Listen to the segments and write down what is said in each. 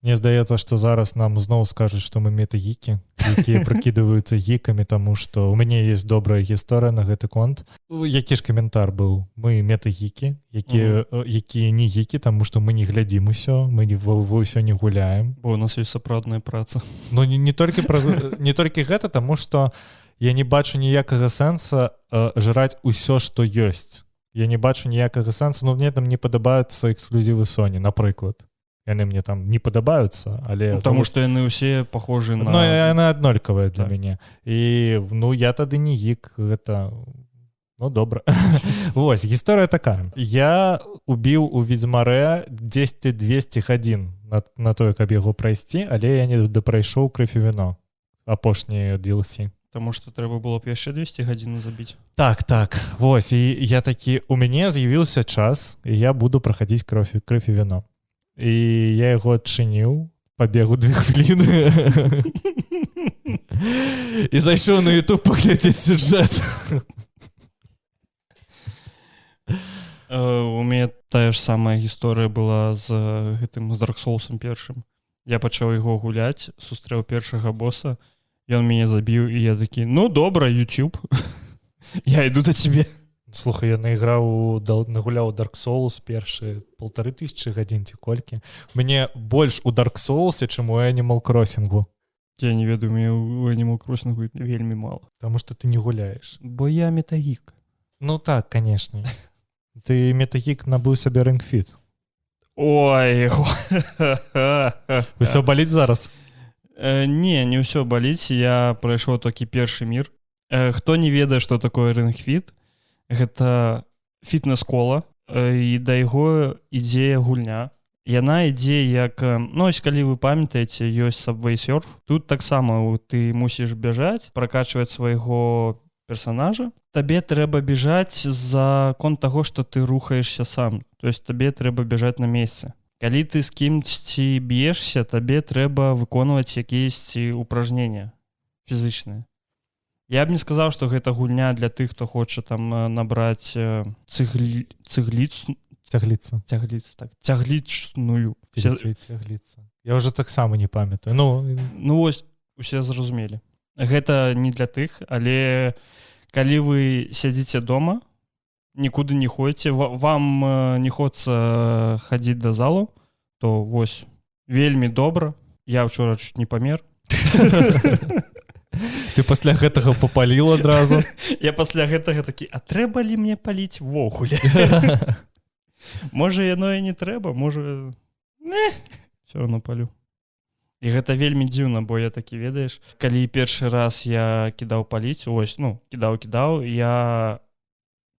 Мне здаецца, што зараз нам зноў скажуць, што мы метагікі, якія прыкідваюцца гікамі, таму што у мяне есть добрая гісторыя на гэты конт. Які ж каментар быў? Мы метагікі, якія не гікі, таму што мы не глядзім усё, мы не ва ўсё не гуляем. Бо у нас есть сапраўдная праца. Ну, не толькі гэта, таму што я не бачу ніякага сэнса жраць усё, што ёсць. Я не бачу ніякага сэнсу, ну, мне там не падабаюцца эксклюзівы Sony, напрыклад. Яны мне там не падабаюцца, але Ну, потому что яны ўсе похожи на Ну, яны аднолькавыя для мяне. І, ну, я тады не гік, гэта, ну, добра. Вось гісторыя такая: я убіў у «Ведзьмарэ» 10-200 гадзін на тое, каб яго прайсці, але я не дапрайшоў «Кровь и вино», апошні DLC. Таму что трэба было б яшчэ 200 гадзін забіць. Так, вось, і я такі: у мяне з'явіўся час, і я буду прахадзіць «Кровь и вино». І я яго адчыніў, пабегу 2 хвіліны і зайшоў на YouTube паглядзець сюжэт. У мяне тая ж самая гісторыя была з гэтым, з Dark Soulsом першым. Я пачаў яго гуляць, сустрэў першага боса, ён мяне забіў, і я такі: «Ну добра, YouTube, я іду да цябе». Слухай, я наіграў, нагуляў Dark Souls першы 1500 гадзін ці колькі. Мне больш у Dark Souls, чым у Animal Crossingу. Я не ведаю, мне у Animal Crossing вельмі мало. Таму что ты не гуляеш. Бо я метагік. Ну так, конечно, ты метагік, набыў сабе Ring Fit. Ой. Усё баліць зараз? Не, не ўсё баліць, я прайшоў толькі першы мір. Хто не ведае, што такое Ring Fit, гэта фітнес-кола, і да яго ідзе гульня. Яна ідзе як ну, ось, калі вы памятаеце, ёсць Subway Surf, тут таксама ты мусіш бяжаць, пракачваць свайго персонажа. Табе трэба бежаць за конт таго, что ты рухаешься сам, то есть табе трэба бежаць на месцы. Калі ты з кімсьці б'ешся, табе трэба выконваць якіясьці упражнения фізычныя. Я б не сказаў, что гэта гульня для тых, хто хоча там набраць цыгліц Цягліцца. Цягліц, так, цяглічную. Цягліцца, я уже таксама не памятаю, ну. Ну вось, усе зразумелі, гэта не для тых, але калі вы сядзіце дома, нікуды не ходзіце, вам не хочацца хадзіць да залу, то вось, вельмі добра. Я учора чуть не памер. Ты пасля гэтага попаліл адразу? Я пасля гэтага такі: «А трэба ли мне паліць увогуле? Можа, яно і не трэба, можа, все равно палю». І гэта вельмі дзіўна, бо я такі, ведаеш, калі першы раз я кідаў паліць, ось, ну, кідаў, кідаў, я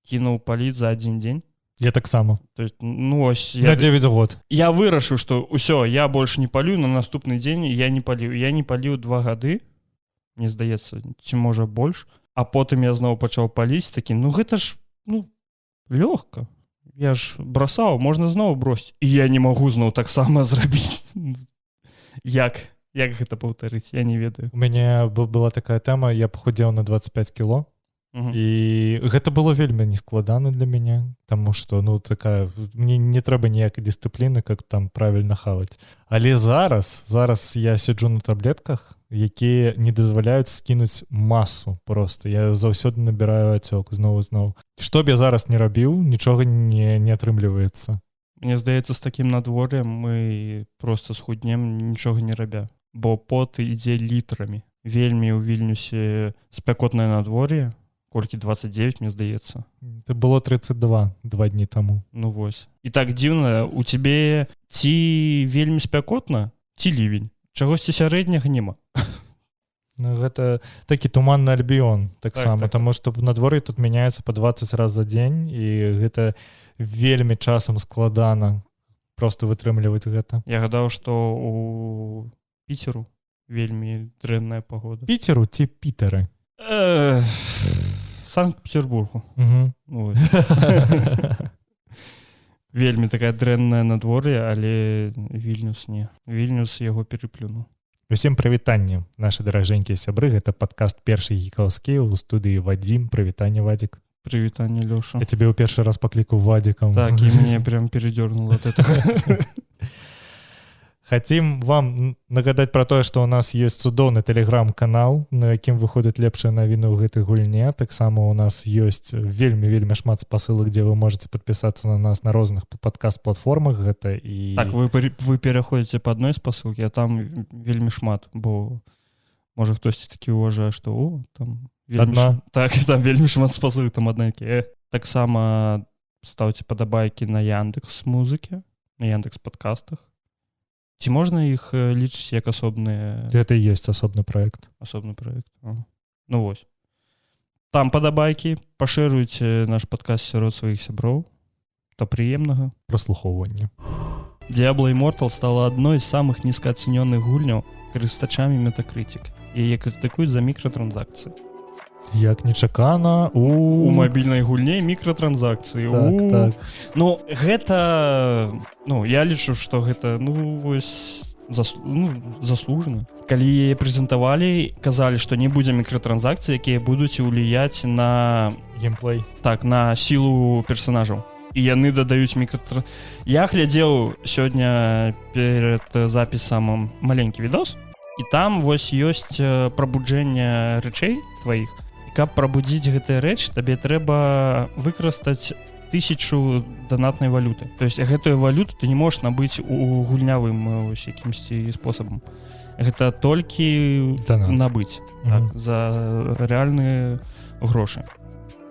кінуў паліць за адзін дзень. Я таксама. То есть, ну ось, я 9 год. Я вырашыў, что ўсё, я больш не палю, на наступны дзень я не паліў. Я не паліў 2 гады, мне здаецца, ці можа больш. А потым я зноў пачаў паліць, такі: «Ну гэта ж, ну, лёгка, я ж бросаў, можна зноў бросить». І я не магу зноў таксама зрабіць. Як гэта паўтарыць, я не ведаю. У мяне была такая тэма: я пахудзеў на 25 кіло, і гэта было вельмі нескладана для мяне, таму что, ну, такая, мне не трэба ніякай дысцыпліны, как там правильно хаваць. Але зараз я сяджу на таблетках, якія не дазваляюць скінуць масу, просто я заўсёды набіраю ацёк зноў, зноў. Што б я зараз не рабіў, нічога не атрымліваецца. Мне здаецца, з такім надвор'ем мы просто схуднем, нічога не рабя, бо пот ідзе літрамі. Вельмі ў Вільнюсе спякотнае надвор'е. Колькі, 29, мне здаецца? Это было 32 2 дні таму. Ну вось, і так дзіўна: у цябе ці вельмі спякотна, ці лівень, чагосьці сярэдняга няма. Ну, гэта такі туманны Альбіон таксама, так, таму што надвор'е тут мяняецца по 20 раз за дзень, і гэта вельмі часам складана просто вытрымліваць гэта. Я гадаў, што у Піцеру вельмі дрэнная пагода. Піцеру ці Пітары? Санкт-Петербургу. Ну, вельмі такая дрэнная надвор'е, але Вільнюс не, Вільнюс яго пераплюнуў. Усім прывітанне, нашы даражэнькія сябры, гэта падкаст «Першы гікаўскі», у студыі Вадзім. Прывітанне, Вадзік. Прывітанне, Лёша. Я тебе ў першы раз паклікаў Вадзікам. Так, і мяне прям передёрнуло от этого. Хотим вам нагадаць про тое, что у нас есть цудоўны телеграм-канал, на якім выходят лепшыя навіны ў гэтай гульне. Таксама у нас есть вельмі, вельмі шмат спасылак, дзе вы можете подпісацца на нас на розных падкаст-платформах. Гэта і Так, вы пераходзіце по адной спасылке, а там вельмі шмат, бо можа, хтосьці такі ўважае, што о, там вельмі Адна. Так, там вельмі шмат спасылак, там адна. Таксама ставце падабайкі на Яндекс Музыке, на Яндекс Подкастах. Ці можна іх лічыць як асобныя? Гэта і есть асобны проект. Асобны проект. Ага. Ну вось, там падабайкі, пашыруйце наш падкаст сярод сваіх сяброў, то прыемнага праслухоўвання. Diablo Immortal стала адной з самых нізкаацэнёных гульняў карыстачамі Metacritic. Яе крытыкуюць за мікратранзакцыі. Як нечакана у У мабільнай гульне мікратранзакцыі. Так, так. Ну, гэта, ну, я лічу, што гэта, ну вось, ну, заслужана. Калі яе прэзентавалі, казалі, што не будзе мікратранзакцый, якія будуць ўліяць на геймплей. Так, на сілу персонажаў, і яны дадаюць мікратр. Я глядзеў сёння перад запісам маленькі відос, і там вось ёсць прабуджэнне рэчэй тваіх. І каб прабудзіць гэтыя рэч, табе трэба выкарыстаць 1000 данатнай валюты. То есть гэтую валюту ты не можаш набыць у гульнявым вось якімсьці спосабам, гэта толькі Данат. набыць, так, за рэальныя грошы.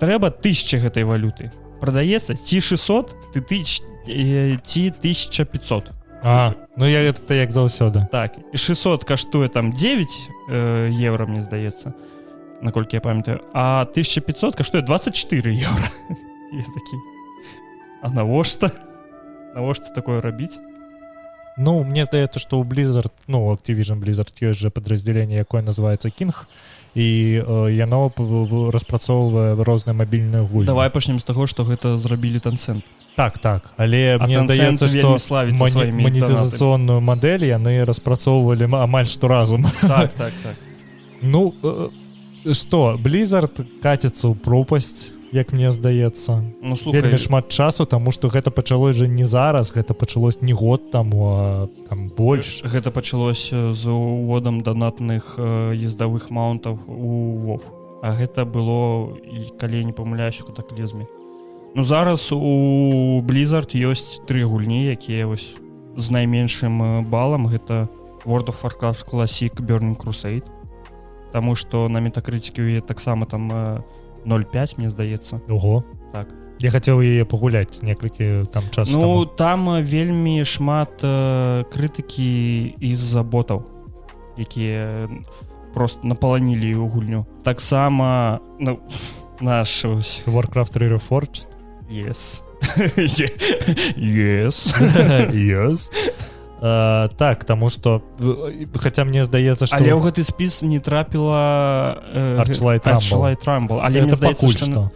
Трэба 1000 гэтай валюты, прадаецца ці 600 ты тысяч, ці 1500. А, ну я это як заўсёды. Так, і 600 каштуе там 9 евро, мне здаецца, наколькі я памятаю, а 1500 каштуе 24 евро. Я такі: а навошта такое рабіць? Ну, мне здаецца, что у Blizzard, ну, Activision Blizzard, ёсць же подраздзяленне, якое называется King, і яно распрацоўвае розныя мабільныя гульні. Давай пачнем з таго, што гэта зрабілі Tencent. Так, але А мне Tencent здаецца, что вельмі славіцца сваімі манетызацыйную мадэль яны распрацоўвалі амаль што разам. Так. Ну что, Blizzard каціцца ў пропасть, як мне здаецца. Ну слухай, вельмі шмат часу, таму что гэта пачалось же не зараз, гэта пачалось не год таму, а там больш. Гэта пачалося з уводам данатных ездавых маунтаў у WoW. А гэта было і, калі я не памыляюсь, у Катаклізме. Ну, зараз у Blizzard ёсць тры гульні, якія вось з найменшым балам. Гэта World of Warcraft Classic Burning Crusade, Таму што на Метакрытыке яе таксама там 0,5, мне здаецца. Ого. Так. Я хацеў яе пагуляць некалькі там час. Ну, там вельмі шмат крытыкі з-за ботаў, якія просто напаланілі ў гульню. Таксама, ну, наш ось Warcraft 3 Reforged. Yes. Yes. Так, таму что, хотя мне здаецца, что Але ў гэты спіс не трапіла Archlight Rumble. Archlight Rumble. Але мне это здаецца, пакуль што што.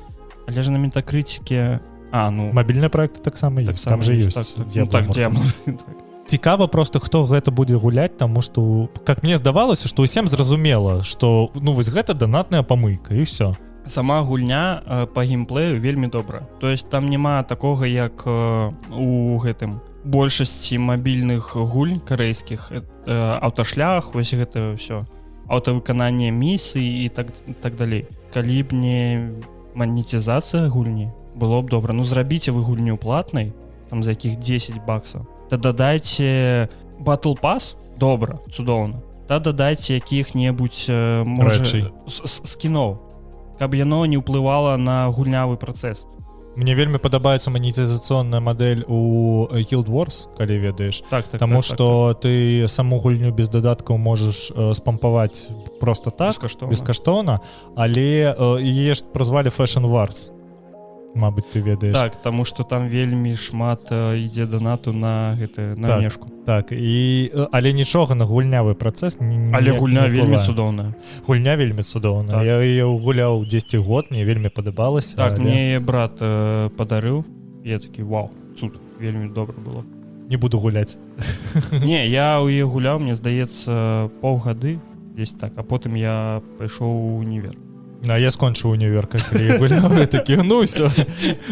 Але ж на Метакрытыке, а, ну Мабільныя проекты таксама ёсць. Таксама Там же ёсць, ёсць так. Diablo Ну, так, Immortal. Diablo, так. Цікава просто, хто гэта будзе гуляць, таму что, как мне здавалася, что усім зразумела, что, ну, вось гэта данатная памыйка, і все. Сама гульня по геймплею вельмі добра. То есть там няма такога, як у гэтым большасці мабільных гульнь карэйскіх, аўташлях, вось гэта ўсё аўтавыкананне місій і так далей. Калі б не манетызацыя гульні, было б добра. Ну, зрабіце вы гульню платнай там за якіх 10 баксаў, та дадайце battle pass, добра, цудоўна, та дадайце якіх-небудзь можа, Рэчай. Скіноў, каб яно не ўплывала на гульнявы працэс. Мне вельмі падабаецца манетызацыйная мадэль у Guild Wars, калі ведаеш. Так. Таму так, что ты саму гульню без дадаткаў можаш спампаваць просто так, бескаштоўна. Бескаштоўна, але яе ж празвалі Fashion Wars. Мабыць, ты ведаеш. Так, таму что там вельмі шмат ідзе данату на гэты на Так. внешку. Так, і але нічога на гульнявы працэс не, Але не гульня не вельмі ўплывае. цудоўная. Гульня вельмі цудоўная. Так. Я яе гуляў 10 год, мне вельмі падабалася. Так, але мне яе брат падарыў, я такі: вау, цуд, вельмі добра было. Не буду гуляць. Не, я ў яе гуляў, мне здаецца, паўгады дзесь так, а потым я пайшоў у універ. А я скончыў універ, калі я гуляў, і такі: «Ну всё,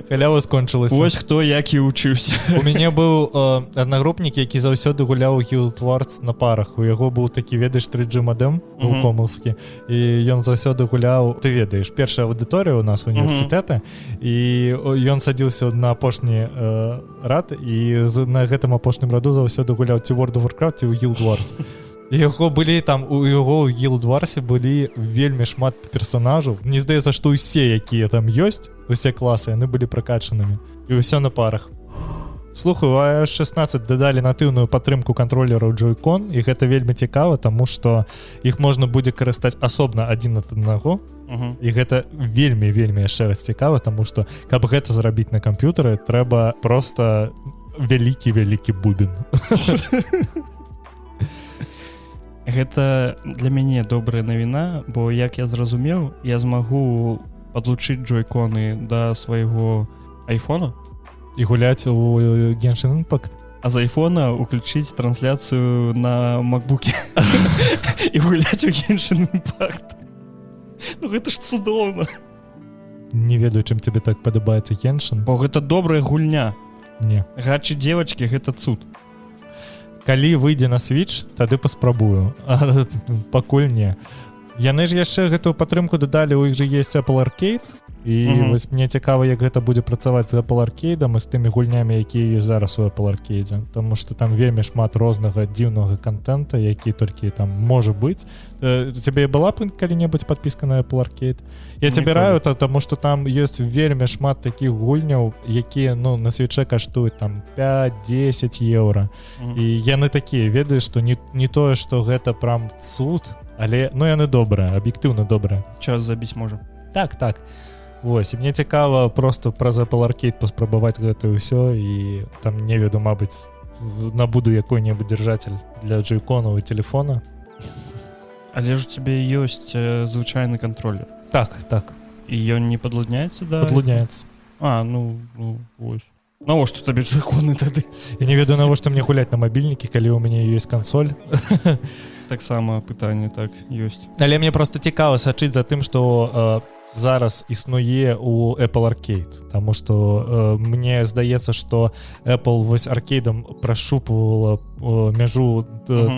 халява скончылася». Вось хто як і вучыўся. У мяне быў аднагрупнік, які заўсёды гуляў Guild Wars на парах. У яго быў такі, ведаеш, 3G мадэм комаўскі, і ён заўсёды гуляў. Ты ведаеш, першая аўдыторыя у нас універсітэта, і ён садзіўся на апошні рад і на гэтым апошнім раду заўсёды гуляў ці World of Warcraft, ці ў Guild Wars. Яго былі там, у яго ў Guild Warсе былі вельмі шмат персонажаў. Мне здаецца, што ўсе, якія там ёсць, усе класы, яны былі пракачанымі, і ўсё на парах. Слухаю, iOS 16 дадалі натыўную падтрымку кантролераў Joy-Con, і гэта вельмі цікава, таму што іх можна будзе карыстаць асобна адзін ад аднаго. І гэта вельмі, вельмі, яшчэ раз, цікава, таму што, каб гэта зрабіць на камп'ютары, трэба просто вялікі, вялікі бубен. Гэта для мяне добрая навіна, бо, як я зразумеў, я змагу падлучыць джойконы да свайго айфона і гуляць у Genshin Impact. А з айфона уключыць трансляцыю на макбуке і гуляць у Genshin Impact. Ну гэта ж цудоўна. Не ведаю, чым тебе так падабаецца Genshin. Бо гэта добрая гульня. Не. Гачы девочки, гэта цуд. Калі выйдзе на Switch, тады паспрабую, а пакуль не. Яны ж яшчэ гэтую падтрымку дадалі, у іх же есть Apple Arcade, і вось мне цікава, як гэта будзе працаваць з Apple Arcade і з тымі гульнямі, якія ёсць зараз у Apple Arcade, тому что там вельмі шмат рознага дзіўнага контента, які толькі там можа быць. Цябе была б калі-небудзь подпіска на Apple Arcade? Я цябе Ніколі. раю, то таму что там ёсць вельмі шмат такіх гульняў, якія, ну, на свече каштуюць там 5-10 еўра, і яны такія, ведаеш, што не тое што гэта прям цуд, але, ну, яны добрыя, аб'ектыўна добрыя. Час забіць можа. Так. Вось, і мне цікава просто праз Apple Arcade паспрабаваць гэта ўсё, і там, не веду, мабыць, набуду якой-небудзь держатель для джойконаў і телефона. Але ж у цябе ёсць звычайны кантролер. Так. І ён не падладняецца да? Падлуняецца. А, ну вось. Навошта табе джойконы тады? Я не ведаю, навошта мне гуляць на мабільнікі, калі ў мяне ёсць кансоль. Таксама пытанне, так, ёсць. Але мне просто цікава сачыць за тым, что зараз існуе у Apple Arcade, таму что мне здаецца, что Apple вось аркейдам прашупвала мяжу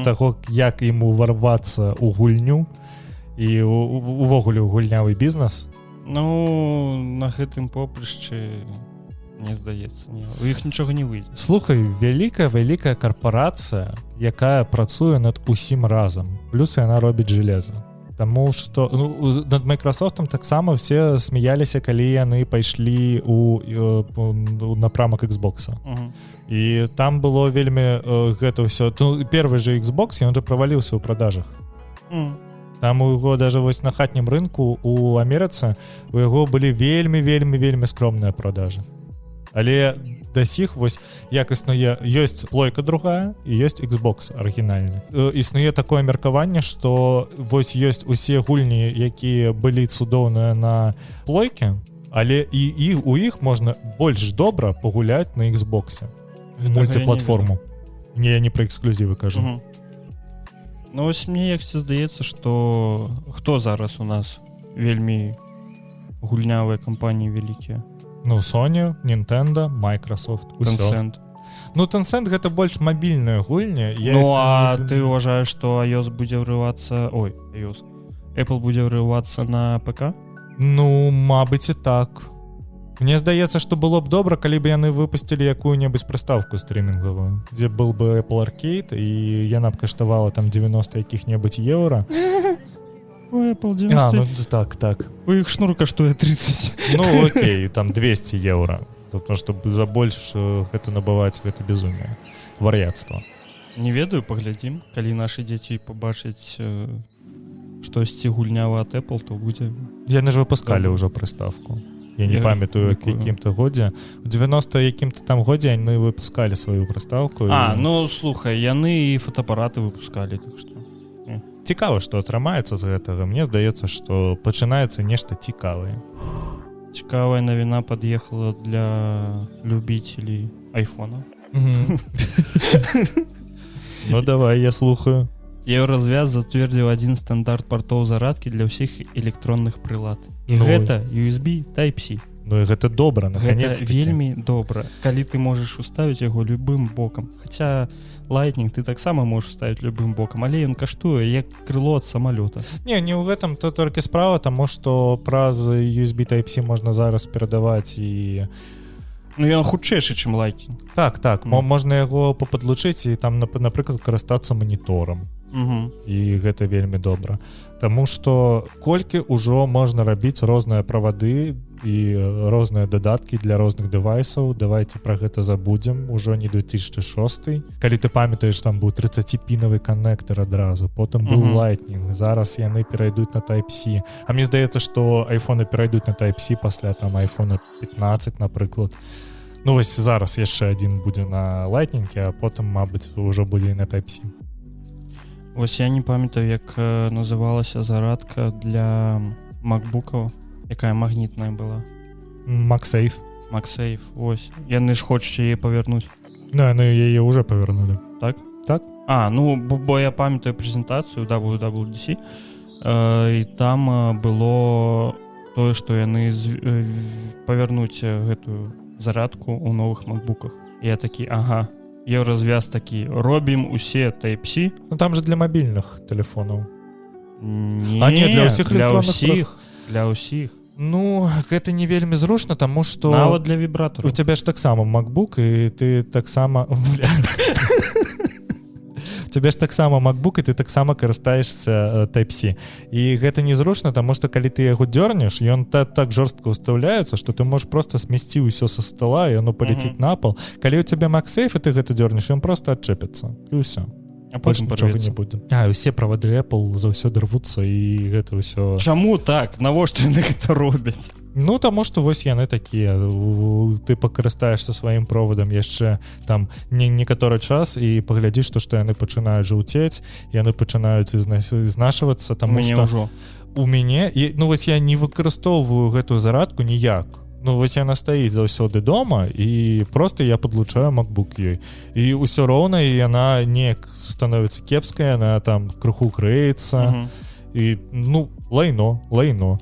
таго, як ему уварвацца у гульню і увогуле ў гульнявы бізнес. Ну, на гэтым попрышчы, мне здаецца, не, у іх нічога не выйдзе. Слухай, вялікая, вялікая карпарацыя, якая працуе над усім разам, плюс яна робіць железо. Таму что, ну, над Майкрософтом таксама все смяяліся, калі яны пайшлі у напрамак Xbox, і там было вельмі гэта ўсё. Ну, первый же Xbox, ён же проваліўся ў продажах. Там у яго даже вось на хатнім рынку у Амерыцы у яго былі вельмі, вельмі, вельмі скромныя продажы. Але да сіх вось як існуе, ёсць плойка другая і ёсць Xbox арыгінальны. Існуе такое меркаванне, что вось ёсць усе гульні, якія былі цудоўныя на плойке, але і у іх можна больш добра пагуляць на Xbox мультиплатформу. Не, я не пра эксклюзівы кажу. Ну вось мне яксьці здаецца, что хто зараз у нас вельмі гульнявыя кампаніі вялікія? Ну, Sony, Nintendo, Microsoft, усё. Tencent. Ну, Tencent гэта больш мабільная гульня. Я Ну іх а не ты ўважаеш, что iOS будзе ўрывацца, ой, iOS, Apple будзе ўрывацца на ПК? Ну, мабыць, і так. Мне здаецца, што было б добра, калі б яны выпусцілі якую-небудзь прыстаўку стрымінгавую, дзе был бы Apple Arcade, і яна б каштавала там 90 якіх-небудзь еўра. Ой, Apple 90. А, ну, так. У іх шнур каштуе 30. Ну окей, там 200 еўра. Потому что за больш гэта набываць, гэта безумие, вар'яцтва. Не ведаю, паглядзім, калі нашы дзеці пабачаць штосьці гульнява ад Apple, то будзе. Яны ж выпускалі Добра. ўжо прыстаўку. Я не Я памятаю, якую? якім-то годзе, у 90 якім-то там годзе яны выпускалі сваю прыстаўку. А, ну слухай, яны і фотоапараты выпускалі, так что Цікава, што атрымаецца з гэтага. Мне здаецца, што пачынаецца нешта цікавае. Цікавая навіна пад'ехала для любителей айфона. Ну давай, я слухаю. Еўразвяз зацвердзіў адзін стандарт партоў зарадкі для ўсіх электронных прылад. І Ну, гэта USB Type-C. Ну і гэта добра. Гэта Наконец. вельмі добра, калі ты можаш уставіць яго любым бокам. Хаця Lightning ты таксама можаш ставіць любым бокам, але ён каштуе як крыло ад самалёта. Не, не ў гэтым то толькі справа, таму што праз USB Type-C можна зараз перадаваць і Ну, ён хутчэйшы, чым Lightning. Так. Можна яго пападлучыць і там, напрыклад, карыстацца маніторам, і гэта вельмі добра. Таму што колькі ўжо можна рабіць розныя правады і розныя дадаткі для розных дэвайсаў? Давайте про гэта забудзем, ужо не 2006. Калі ты памятаеш, там быў 30-пінавы канектор адразу, потым быў Lightning, зараз яны перайдуць на Type-C. А мне здаецца, што айфоны перайдуць на Type-C пасля там айфона 15, напрыклад. Ну вось зараз яшчэ адзін будзе на Lightning, а потым, мабыць, ўжо будзе і на Type-C. Вось я не памятаю, як называлася зарадка для макбукаў, якая магнітная была. MagSafe. MagSafe, ось яны ж хочуць яе павярнуць. Ну, яны яе уже павярнулі. Так? Так. А, ну бо я памятаю прэзентацыю WWDC, і там было тое, што яны павярнуць гэтую зарадку ў новых макбуках. Я такі: ага, Еўразвяз такі: робім усе Type-C. Ну, там же для мабільных тэлефонаў. Не, А, не, для ўсіх для электронных. ўсіх, для ўсіх. Ну, гэта не вельмі зручна, таму што Нават для вібратора. у цябе ж таксама MacBook, і ты таксама, бля. У цябе ж таксама MacBook, і ты таксама карыстаешся Type-C, і гэта незручна, таму што калі ты яго дёрнеш, ён так жорстка ўстаўляецца, што ты можаш просто смесці ўсё са стола, і оно полетит на пол. Калі у цябе MagSafe і ты гэта дёрнеш, ён просто адчэпіцца, і ўсё. А Больш потым нічога парвецца. не будзе. А усе правады Apple заўсёды рвуцца, і гэта ўсё. Чаму так? Навошта яны гэта робяць? Ну, таму што вось яны такія. Ты пакарыстаешся сваім проводам яшчэ там не некаторы час і паглядзіш то, што яны пачынаюць жаўцець, яны пачынаюць ізнашвацца, там. Мяне што ўжо. У мяне і, ну вось, я не выкарыстоўваю гэтую зарадку ніяк. Ну вось, яна стаіць заўсёды дома, і просто я подлучаю MacBook ёй, і ўсё роўна, і яна неяк становіцца кепская, она там крыху грэецца. І ну, лайно, лайно.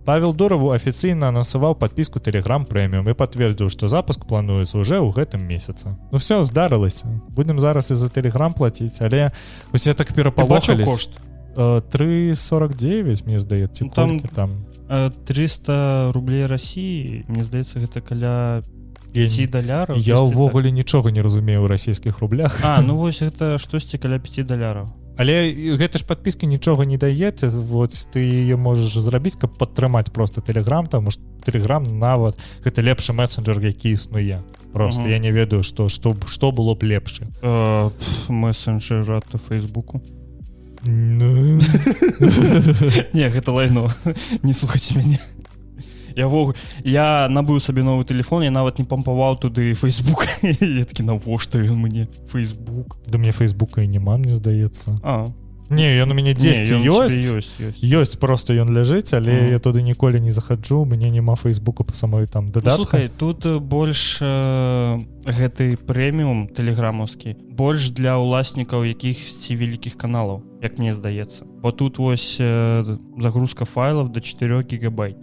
Павел Дураву афіцыйна анансаваў подпіску Telegram Premium і пацвердзіў, што запуск плануецца уже ў гэтым месяцы. Ну все, здарылася, будем зараз і за Telegram плаціць, але усе так Ты бачыў перапалохались. кошт? 3,49, мне здаецца. Ну, там там, там. 300 рублей России, мне здаецца, гэта каля 5 даляраў. Я дзесьці. ўвогуле нічога не разумею ў расійскіх рублях. Так. А, ну вось, гэта штосьці каля 5 даляраў. Але гэта ж подпіски нічога не дае. Вот ты яе можаш зрабіць, каб падтрымаць просто Telegram, там что Telegram нават гэта лепшы мессенджер, які існуе просто. Я не ведаю, что было б лепшы. Мессенджер ад Фейсбуку. Ну, Не, гэта лайно, не слухайце мяне. Я набыў сабе новы телефон, я нават не пампаваў туды Facebook. Я такі: навошта ён мне, Facebook? Да мне Фейсбука і няма, мне здаецца. А. Не, ён у мяне 10 Не, ён у ёсць. цябе ёсць, ёсць. Ёсць, просто ён ляжыць, але я туды ніколі не захаджу, мне няма Фейсбуку по самой там Ну, дадатку. слухай, тут больш гэты прэміум тэлеграмаўскі больш для ўласнікаў якіхсьці вялікіх каналаў, як мне здаецца, бо тут вось загрузка файлов до 4 гигабайт.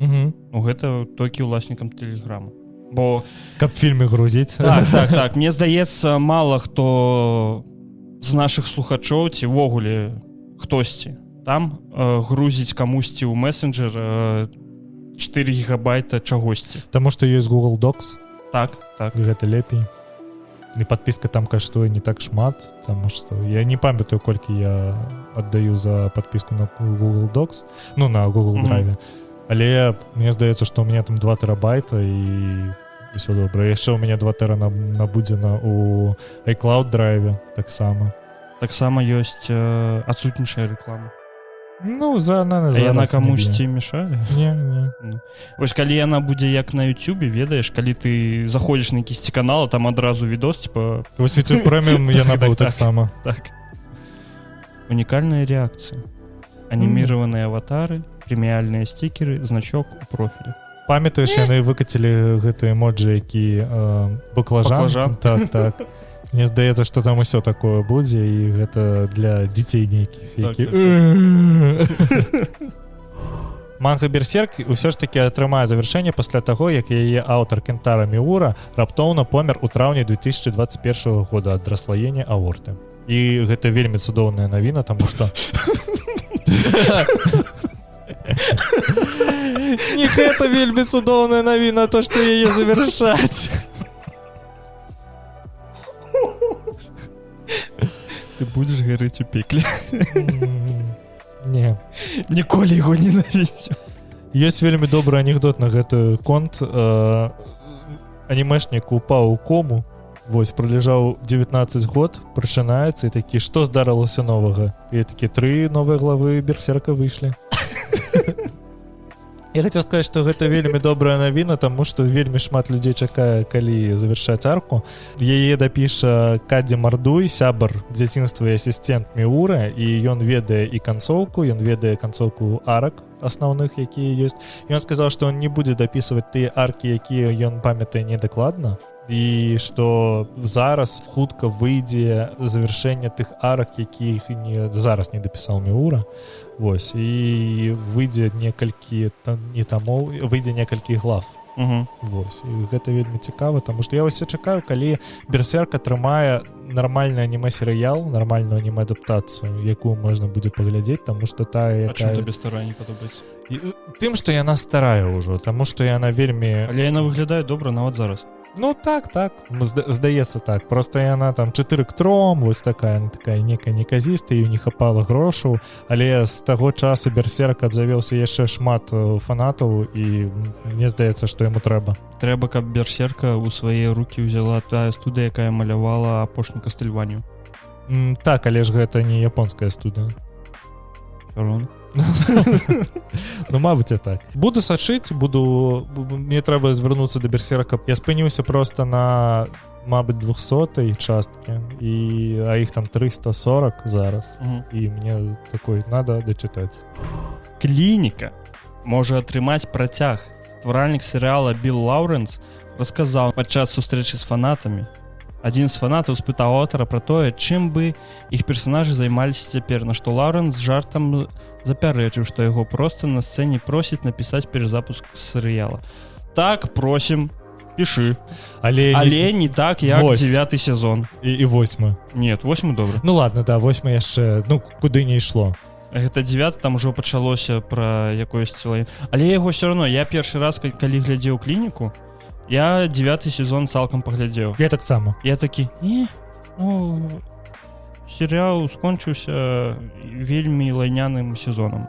Ну, гэта толькі ўласнікам тэлеграма, бо Каб фільмы грузіць. Так, мне здаецца, мала хто з нашых слухачоў ці ўвогуле хтосьці там грузіць камусьці ў мессенджер 4 гігабайта чагосьці. Таму што ёсць Google Docs. Так. Гэта лепей, і подпіска там каштуе не так шмат, потому что я не памятаю, колькі я аддаю за подпіску на Google Docs, ну, на Google Драйве, але мне здаецца, что у меня там 2 тэрабайта, і ўсё добра. Яшчэ у меня 2 тэра набудзена у iCloud драйве таксама. Таксама ёсць адсутнічае рэклама. Ну, за на А яна камусьці мешае? Не. Вось калі яна будзе як на Ютубе, ведаеш, калі ты заходзіш на якісьці канал, а там адразу відос типа. Вось YouTube Premium я набыў таксама. Так, унікальная реакция, анимированные аватары, премиальные стикеры, значок у профиле. Памятаеш, яны выкацілі гэты эмоджы, які баклажан? Баклажан. Так. Мне здаецца, что там усё такое будзе, і гэта для дзяцей нейкі фейкі. Так. Манга «Берсерк» ўсё ж таки атрымае завяршэнне пасля таго, як яе аўтар Кентара Міура раптоўна помер у траўні 2021 года ад расслаення аорты. І гэта вельмі цудоўная навіна, таму что не гэта вельмі цудоўная навіна, то што яе завершаць. Ты будзеш гарыць у пекле. Не. Ніколі яго ненавідзеў. Ёсць вельмі добры анекдот на гэты конт. Анімешнік упаў у кому, вось, пролежаў 19 год, прачынаецца і такі: «Што здарылася новага?» І такі: «Тры новыя главы «Берсерка» выйшлі». Я хотел сказать, что гэта вельмі добрая навіна, таму што вельмі шмат людзей чакае, калі завершаць арку. Яе дапіша Кадзі Мардуй, сябар дзяцінства і асістэнт Міура, і ён ведае і канцоўку, ён ведае канцоўку арак асноўных, якія ёсць. Ён сказаў, што он не будзе дапісваць тыя аркі, якія ён памятае недакладна, і што зараз хутка выйдзе завяршэнне тых арак, якіх не зараз не дапісаў Міура. Вось, і выйдзе некалькі там не тамоў, выйдзе некалькі глав. Вось, і гэта вельмі цікава, таму што я вось чакаю, калі «Берсерк» атрымае нармальны аніме-серыял, нармальную аніме-адаптацыю, якую можна будзе паглядзець, таму што тая, А чым якая табе старая не падобаецца? І, тым, што яна старая ўжо, таму што яна вельмі Але яна выглядае добра нават зараз. Ну так, здаецца, так. Просто яна там 4 к 3, вось такая, она такая некая неказістая, і не хапала грошаў, але з таго часу «Берсерк» абзавёўся яшчэ шмат фанатаў, і мне здаецца, што яму трэба. Трэба, каб «Берсерка» ў свае рукі ўзяла тая студыя, якая малявала апошню «Кастэльванію». Так, але ж гэта не японская студыя. Всё. Ну, мабыць, я так буду сачыць, буду, мне трэба звярнуцца да «Берсерка». Я спыніўся просто на, мабыць, 200 часткі, і а іх там 340 зараз, і мне такой надо дачытаць. «Клініка» можа атрымаць працяг. Стваральнік серыяла Білл Лаўрэнс расказаў падчас сустрэчы з фанатамі. Адзін з фанатаў спытаў аўтара пра тое, чым бы іх персонажы займаліся цяпер, на што Лаўрэнс з жартам запярэчыў, што яго проста на сцэне просіць напісаць перазапуск серыяла. Так, просім, пішы. Але, Але не так, як Вось. девятый сезон. І восьмы. Нет, восьмы добры. Ну ладно, да, восьмы яшчэ, ну, куды не ішло. Гэта девят, там ужо пачалося пра якоюсь, але яго все равно, я першы раз, калі глядзеў «Клініку», я девятый сезон цалкам паглядзеў. Я таксама. Я такі: «Не, ну, серыял скончыўся вельмі лайняным сезонам,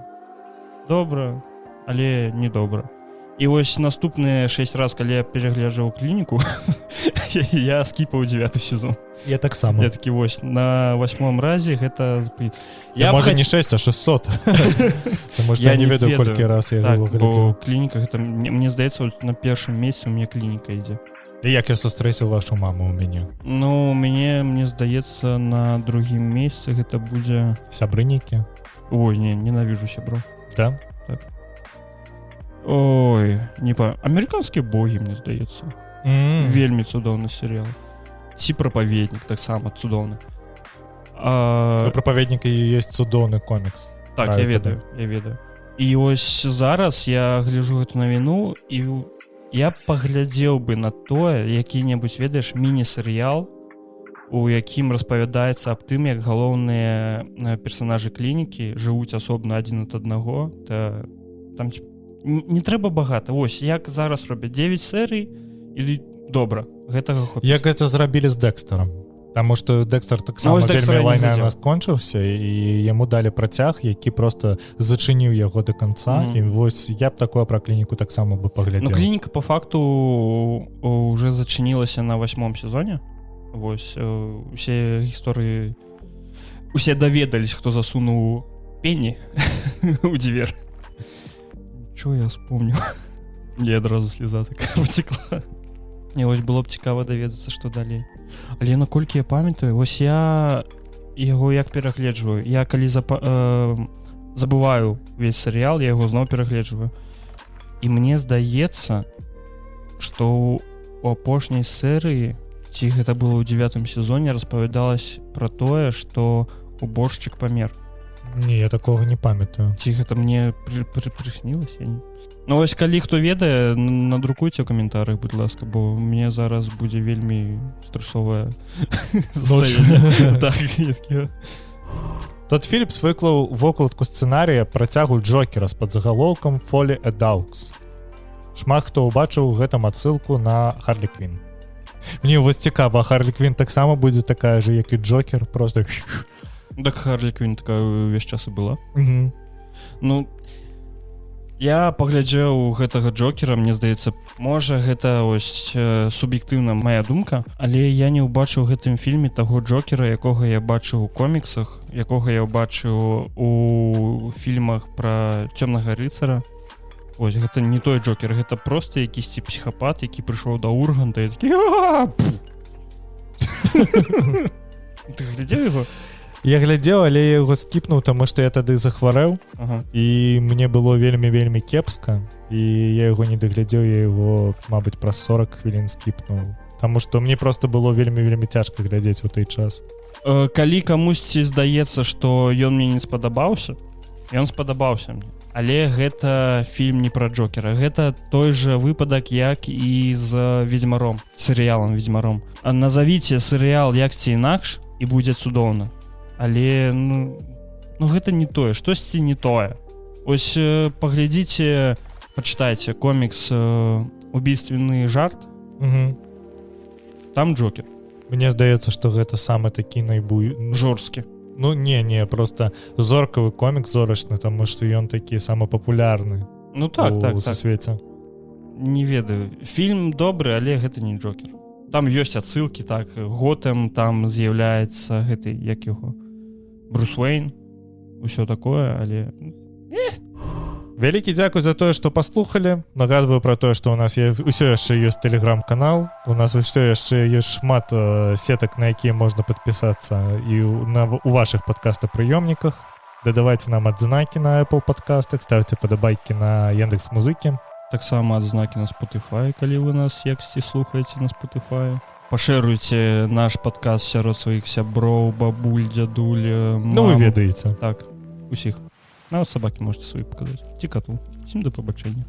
добра, але не добра». І вось наступныя 6 раз, калі я перагляджаў «Клініку», я скіпаў девятый сезон. Я таксама. Я такі: вось на восьмом разе гэта Я б можа, не 6, а 600. Потому что Я я не не ведаю, ведаю. колькі раз я Так, его бо глядзеў. «Клініка» гэта мне здаецца, вот на першым месцы у меня «Клініка» ідзе. І «Як я сустрэціў вашу маму» у мяне. Ну, у мяне, мне здаецца, на другім месцы гэта будзе «Сябры» нейкія. Ой, не, ненавижу «Сябро». Да. Ой, не па «Амерыканскія богі», мне здаецца. Вельмі цудоўны серыял. Ці «Прапаведнік» таксама цудоўны. У «Прапаведніка» есть цудоўны комікс. Так, я Раю ведаю, я ведаю. І ось зараз я гляжу гэту навіну, і я паглядзеў бы на тое які-небудзь, ведаеш, міні-серыял, у якім распавядаецца аб тым, як галоўныя персонажы «Клінікі» жывуць асобна адзін ад аднаго. Та там не трэба багата. Вось як зараз робяць 9 серый, і добра, гэтага хопіць. Як гэта зрабілі з «Дэкстарам». Таму што «Дэкстар» таксама Ну, вось «Дэкстара» вельмі я не лайняна глядзеў. скончыўся, і яму далі працяг, які просто зачыніў яго до конца. І вось я б такое пра «Клініку» таксама бы Ну, паглядзеў. «Клініка» по факту уже зачынілася на восьмом сезоне. Вось, усе гісторыі, усе даведались, хто засунуў пенні у дзвер. Чё я вспомню, я адразу слеза такая потекла. Не, вось было б цікава даведацца, што далей. Але наколькі я памятаю, вось я яго як перагледжваю, я калі забываю весь серыял, я яго зноў перагледжваю, і мне здаецца, што у апошняй серыі Ці гэта было ў девятым сезоне, распавядалось про тое, что уборшчык памер. Не, я такого не памятаю. Ці гэта мне прыснілася, я не... Ну вось, калі хто ведае, надрукуйце ў каментарах, будь ласка, бо мне зараз будзе вельмі стрессовая. Так, я такі, Тод Філіпс выклаў вокладку сцэнарыя працягу Джокера з падзагалоўкам «Folie à Deux». Шмат хто ўбачыў у гэтым адсылку на Харлі Квін. Мне вось цікава, Харлі Квін таксама будзе такая же, як і Джокер, просто? Так Харлі Квін такая увесь час і была. Ну, я паглядзеў гэтага Джокера, мне здаецца, можа, гэта ось суб'ектыўна моя думка, але я не ўбачыў гэтым фільме таго Джокера, якога я бачыў у коміксах, якога я ўбачыў у фільмах пра Цёмнага рыцара. Ось гэта не той Джокер, гэта просто якісьці псіхапат, які прыйшоў да Урганта і такі: «А, пф». Ты глядзеў яго? Я глядзеў, але я яго скіпнуў, таму што я тады захварэў і мне было вельмі, вельмі кепска, і я яго не даглядзеў. Я его, мабыць, праз 40 хвілін скіпнуў. Таму што мне просто было вельмі, вельмі цяжка глядзець у той час. Калі камусьці здаецца, што ён мне не спадабаўся, ён спадабаўся мне, але гэта фільм не пра Джокера. Гэта той же выпадак, як і з Ведзьмаром, серыялам Ведзьмаром. А назавіце серыял яксьці інакш, і будзе цудоўна. Але ну гэта не тое, штосьці не тое. Ось паглядзіце, пачытайце комікс «Убийственный жарт», там Джокер. Мне здаецца, што гэта самы такі найбуй жорсткі. Ну не, просто зоркавы комікс, зорачны, таму што ён такі самы папулярны Ну так, у так. сусвеце. Не ведаю, фільм добры, але гэта не Джокер. Там ёсць адсылкі, так, Готэм, там з'яўляецца гэты, як яго, Брус Уэйн, усё такое, але Вялікі дзякуй за тое, што паслухалі. Нагадваю про тое, што у нас ўсё яшчэ ёсць телеграм-канал, у нас усё яшчэ ёсць шмат сетак, на якія можна падпісацца і у ваших подкастапрыёмніках. Дадавайце нам адзнакі на Apple подкастах, ставце падабайкі на Яндекс Музыкі. Таксама адзнакі на Spotify, калі вы нас яксьці слухаеце на Spotify. Пашэруйце наш падкаст сярод сваіх сяброў, бабуль, дзядуль, Ну, вы мам. ведаеце. Так, усіх, нават сабакі можете свае паказаць ці кату. Всім да пабачэння.